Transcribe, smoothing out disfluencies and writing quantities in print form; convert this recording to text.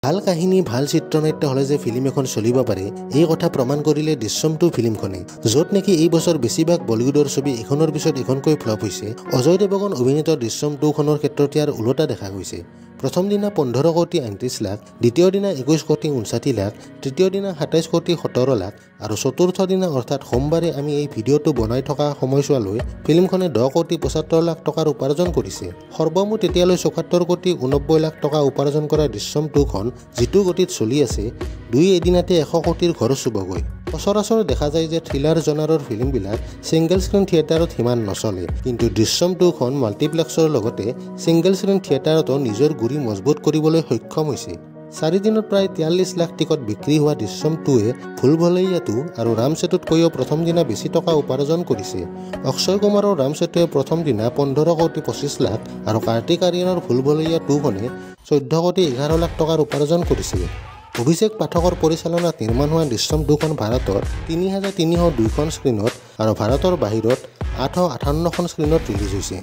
ভাল কাহিনী, ভাল চিত্ৰনাট্য হ'লে যে ফিল্ম এখন চলিব পাৰে, এই কথা প্ৰমাণ কৰিলে দৃশ্যম 2 ফিল্মখনে। য'ত নেকি এই বছৰ বেছিভাগ বলিউডৰ ছবি এখনৰ পিছত এখনকৈ ফ্লপ হৈছে, অজয় দেৱগন অভিনীত দৃশ্যম 2খনৰ ক্ষেত্ৰত ইয়াৰ ওলোটা দেখা গৈছে। প্ৰথম দিনা 15 কোটি 38 লাখ, দ্বিতীয় দিনা 21 কোটি 59 লাখ, তৃতীয় দিনা 27 কোটি 17 লাখ আৰু চতুৰ্থ দিনা অৰ্থাৎ সোমবাৰে আমি এই ভিডিঅ'টো বনাই থকা সময়ছোৱালৈ ফিল্মখনে 10 কোটি 75 লাখ টকাৰ উপাৰ্জন কৰিছে। সৰ্বমুঠ এতিয়ালৈ 74 কোটি 89 লাখ টকা উপাৰ্জন কৰা দৃশ্যম 2খন যিটো গতিত চলি আছে, দুই এদিনতে 100 কোটিৰ ঘৰ চুবগৈ। সচৰাচৰ দেখা যায় যে থ্ৰিলাৰ জনাৰৰ ফিল্মবিলাক ছিংগল স্ক্ৰীণ থিয়েটাৰত সিমান নচলে, কিন্তু দৃশ্যম 2খন মাল্টিপ্লেক্সৰ লগতে ছিংগল স্ক্ৰীণ থিয়েটাৰতো নিজৰ গুৰি মজবুত কৰিবলৈ সক্ষম হৈছে। চাৰিদিনত প্ৰায় 43 লাখ টিকট বিক্ৰী হোৱা দৃশ্যম 2য়ে ভুল ভুলাইয়া 2 আৰু ৰাম সেতুতকৈও প্ৰথম দিনা বেছি টকা উপাৰ্জন কৰিছে। অক্ষয় কুমাৰৰ ৰাম সেতুৱে প্ৰথম দিনা 15 কোটি 25 লাখ আৰু কাৰ্তিক আৰিয়ানৰ ভুল ভুলাইয়া 2খনে 14 কোটি 11 লাখ টকাৰ উপাৰ্জন কৰিছে। অভিষেক পাঠকৰ পৰিচালনাত নিৰ্মাণ হোৱা দৃশ্যম 2খন ভাৰতৰ 3302খন স্ক্ৰীণত আৰু ভাৰতৰ বাহিৰত 858খন স্ক্ৰীণত ৰিলিজ হৈছে।